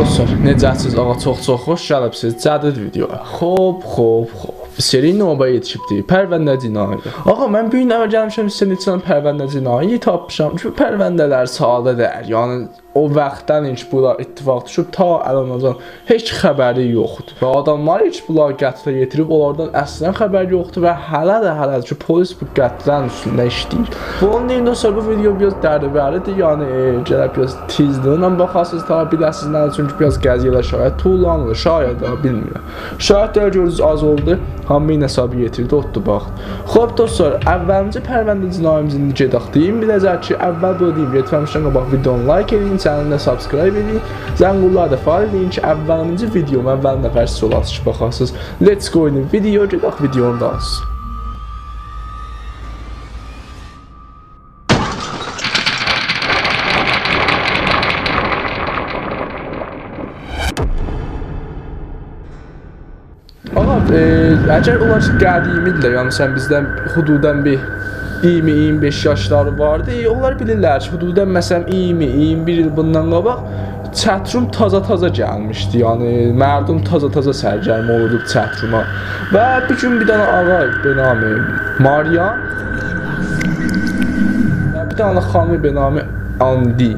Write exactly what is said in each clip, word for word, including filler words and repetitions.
دوستلار، نئجه‌سیز؟ آقا، چوخ چوخ خوش گلیبسیز جدید ویدیویا. خوب، خوب، خوب. سری نوبه یئتیشیبدی. پرونده جنایی. آقا، من بو گون ده گلمیشم سیزه نئچه دنه پرونده جنایی تاپمیشام. چونکی پرونده‌لر ساده دئییل. یعنی، او واختدان هئچ بونلار اتفاق دوشوب، تا الاناجان هئچ خبری یوخدور. و آداملار هئچ بونلاری قتله یئتیریب، اونلاردان اصلاً خبر یوخدور و هله ده، هله ده کی، پلیس بو قتلین اوستونده ایشله‌ییر. و اونون اوچون، دوستلار، بو ویدیو بیر آز دردبری‌دیر، یعنی، ائ، گرک بیر آز تیزلیگینن باخاسینیز، تا بیله‌سینیز نه اوچون کی، بیر آز قضیه‌لر شاید طولانیر، شاید ده، بیلمیرم. شاهدلر گؤردونوز آز اولدو، هامی حسابی یئتیردی، اوتدو باخ. خوب، دوستلار، اوّلینجی پرونده جناییمیزی ایندی گئدک دئییم. بیر نظر کی، اوّل بونو دئییم، گئتمه‌میشدن قاباق ویدیونو لایک ائدین، چنلی سابسکرایب ائدین، زنگوله‌نی ده فعال ائدین کی، اوّلینجی ویدیومو اوّل نفر سیز اولاسینیز کی، باخاسینیز. Let's go، ایندی ویدیو گئدک، ویدیونون دالیسی. آقا، ائ، اگر اونلار کی، قدیمی‌دیرلر، یعنی سن بیزدن حدوداً بیر ایگیرمی، ایگیرمی بئش یاشلاری واردی، اونلار بیلیرلر کی، حدوداً، مثلاً، ایگیرمی، ایگیرمی بیر ایل بوندان قاباق چتروم تازا-تازا گلمیشدی، یعنی مردم تازا-تازا سرگرم اولوردو چتروما. و بیر گون بیر دنه آقا به نام ماریان و بیر دنه خانم به نام آندی.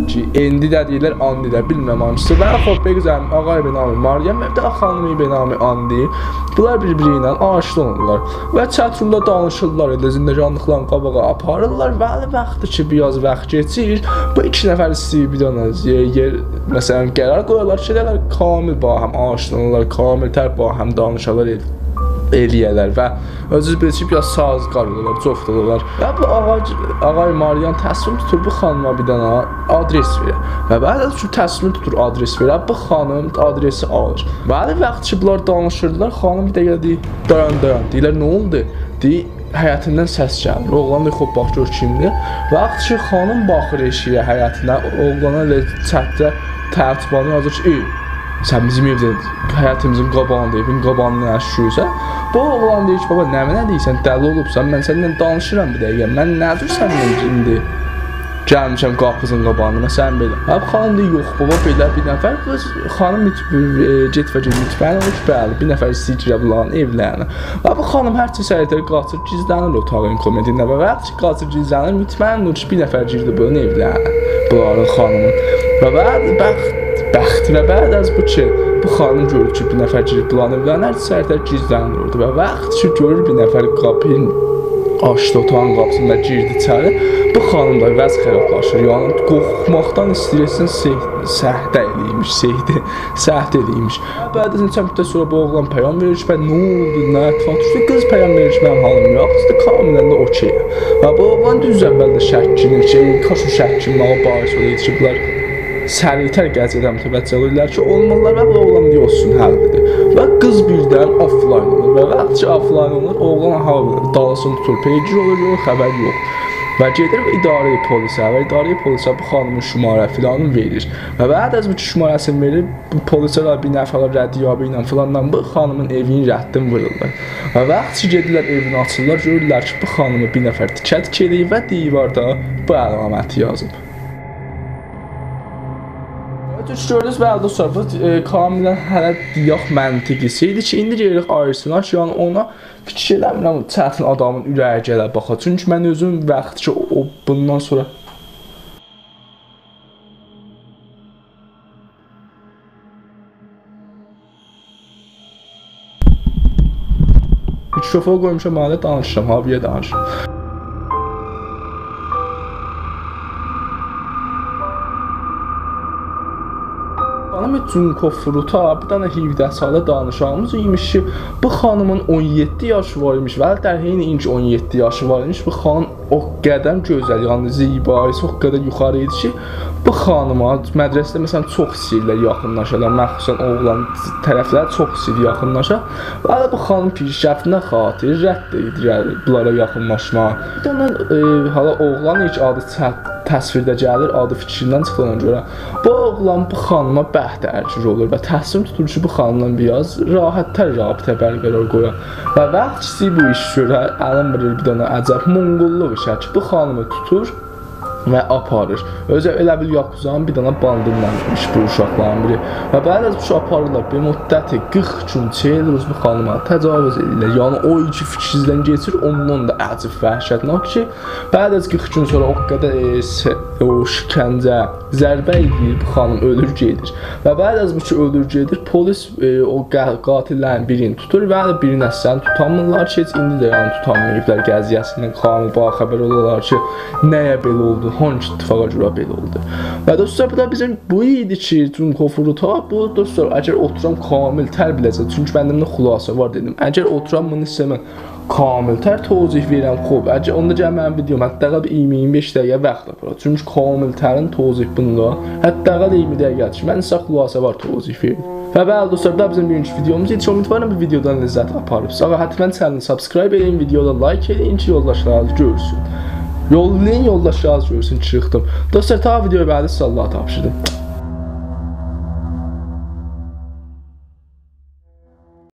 کی، ایندی ده دئییرلر، آندی ده، بیلمیرم هانسیسی. و خوب، بگذریم، آقای به نام ماریان و بیر ده خانمی به نام آندی. بونلار بیر-بیری ایله آشنا اولورلار. و چترومدا دانیشیرلار، ائله زندگانلیقلارینی قاباغا آپاریرلار. و هله واختی کی، بیر آز واخت کئچیر، بو ایکی نفر ایسته‌ییر بیر دنه یئر، یئر، مثلاً، قرار قویورلار کی، ائله‌لر کامل باهم آشنا اولورلار، کامل‌تر باهم دانیشالار، ائل-، ائله‌یه‌لر. و اؤزونوز بیلیرسینیز کی، بیر آز سازگار اولورلار، جفت اولورلار. و بو آقا، آقای ماریان تصمیم توتور بو خانیما بیر دنه آدرس وئره. و بعد از کی، تصمیم توتور آدرس وئره، بو خانیم آدرسی آلیر. و هر واخت کی، بونلار دانیشیردیلار، خانیم بیر دقیقه دئییر، «دایان، دایان.» دئییرلر، «نه اولدو؟» دئییر، حیطیندن سس گلیر. اوغلان دئییر، «خوب، باخ، گؤر کیمدیر.» واخت کی، خانیم باخیر ائشییه، حیطینه، اوغلانا ائله چتده ترتیبانی یازیر کی، «ای، سن بیزیم ائوده، حیطیمیزین قاباغیندا، ائوین قاباغیندا نه ایش گؤرورسن؟» بو اوغلان دئییر کی، «بابا، نمنه دئییرسن، دلی اولوبسان؟ من سنینله دانیشیرام بیر دقیقه. من نه جور سنینله ایندی گلمیشم قاپیزین قاباغیندا، من سنی بئله.» و بو خانیم دئییر، «یوخ، بابا، بئله بیر نفر.» قیز، خانیم مط-، ائ، گئت و گئت مطمئن اولور کی، بلی، بیر نفر ایسته‌ییر گیره بونلارین ائولرینه. و بو خانیم هر چی سریع‌تر قاچیر، گیزله‌نیر اوتاغین کمدینده. و واخت کی، قاچیر، گیزله‌نیر، مطمئن اولور کی، بیر نفر گیردی بونون ائولرینه، بونلارین، خانیمین. و بعد، بخت، بخت و بعد از بو کی، بو خانیم گؤرور کی، بیر نفر گیریب بونلارین ائولرینه، هر چی سریع‌تر گیزله‌نیر اورادا. و واخت کی، گؤرور بیر نفر قاپینی آچدی، اوتاغین قاپیسینی دا گیردی ایچری، بو خانیم دا عوض خرابلاشیر. یعنی، قورخماقدان، استرسدن سه-، سهته ائله‌ییرمیش، سهته، سهته ائله‌ییرمیش. بعد از نئچه مدت سونرا بو اوغلان پیام وئریر کی، «به، نه اولدو، نه اتفاق دوشدو؟» قیز پیام وئریر کی، «منیم حالیم یوخدور، کاملاً ده اوکی‌یم.» و بو اوغلان دوز اولده شکینیر کی، کاش او شکینمه‌یه باعث اولایدی کی، بونلار سریع‌تر قضیه‌یه متوجه اولورلار کی، اولمورلار و بو اوغلان دئییر، «اولسون، حلّیدیر.» و قیز بیردن آفلاین اولور. و واخت کی، آفلاین اولور، اوغلان ها دالیسینی توتور، پیگیر اولور، یوخ، خبر یوخ. و گئدیر اداره‌ی پلیسه و اداره‌ی پلیسه بو خانیمین شماره فلانینی وئریر. و بعد از بو کی، شماره‌سینی وئریر، بو پلیسه ده بیر نفر ردیابی ایله فلاندان بو خانیمین ائوینین ردینی وورورلار. و واخت کی، گئدیرلر ائوینی آچیرلار، گؤرورلر کی، بو خانیمی بیر نفر تیکه-تیکه ائله‌ییب و دیواردا بو علامتی یازیب. دوز گؤردونوز، بلی، دوستلار، بو، ائ، کاملاً هله دئیک منطقی شئیدیر کی، ایندی گئدیریک آییرسیناق کی، یعنی اونا فیکیر ائله‌میرم چتین آدامین اوره‌یی گله باخا. چونکی من اؤزوم واخت کی، او، بوندان سونرا میکروفونو قویموشام، هله دانیشیرام، هاویه دانیشیرام. خانیم جونکو فروتا، بیر دنه هیوده ساله دانیشیغیمیز ایمیش کی، بو خانیمین اون یئددی یاشی وار ایمیش و در حین اینکه اون یئددی یاشی وار ایمیش، بو خانیم او قدر گؤزل، یعنی زیبایی‌سی او قدر یوخاری ایدی کی، بو خانیما مدرسه‌ده، مثلاً، چوخ ایسته‌ییرلر یاخینلاشالار، مخصوصاً اوغلان طرفلری چوخ ایسته‌ییر یاخینلاشا. و بو خانیم پیشرفتینه خاطر رد ائدیر، یعنی، بونلارا یاخینلاشماغا. بیر دنه، ائ، حالا اوغلان هئچ آدی چت-، تصویرده گلیر، آدی فیکریندن چیخیر، اونا گؤره بو اوغلان بو خانیما برک درگیر اولور و تصمیم توتور کی، بو خانیملا بیر آز راحت‌تر رابطه برقرار قویا. و واخت کی، بو ایشی گؤرر، الین وورور بیر دنه عجب مونقوللوق ایشه کی، بو خانیمی توتور، و آپاریر. اؤزو ائله بیل یاکوزانین بیر دنه باندیندانمیش بو اوشاقلارین بیری. و بعد از بو کی آپاریرلار، بیر مدتی قیرخ گون چهل روز بو خانیما تجاوز ائدیرلر. یعنی او ایکی فیکیردن کئچیر، اوندان دا عجیب وحشتناک کی، بعد از قیرخ گون سونرا او قدر، ائ، س-، او شکنجه، ضربه ائله‌ییر، بو خانیم اؤلور گئدیر. و بعد از بو کی اؤلور گئدیر، پلیس، ائ، او قا-، قاتل‌لرین بیرینی توتور و بیرینی اصلاً توتامیرلار کی، هئچ ایندی ده یعنی توتانماییبلار، قضیه‌سیندن کامل باخبر اولالار کی، نه‌یه بئله اولدو، هانگی اتفاقا گؤره بئله اولدو. و دوستلار، بو دا بیزیم بو ایدی کی، جونکو فوروتا، بو دوستلار، اگر اوتورام کامل‌تر بیله‌جک، چونکی منده خلاصه وار دئدیم. اگر اوتورام بونو ایسته‌مم کامل‌تر توضیح وئرم، خوب، اگر اوندا گل منیم ویدیوم، حداقل بیر اییرمی اییرمی بئش دقیقه واخت آپارار. چونکی کامل‌ترین توضیح بوندا حداقل اییرمی دقیقه کی، من سیزه خلاصه وار توضیح وئردیم. و بلی دوستلار، بو دا بیزیم بوگونکو ویدیوموز ایدی. امیدوارام بو ویدیودان لذت آپاریبسینیز. آقا، حتماً چنلی سابسکرایب ائله‌یین، ویدیودا لایک ائله‌یین کی، یولداشلاریز گؤرسون. یوللایین، یولداشلاریز گؤرسون کی چیخدیم. دوستلار، تا ویدیویا بعدی، سیزه آللاها تاپشیردیم.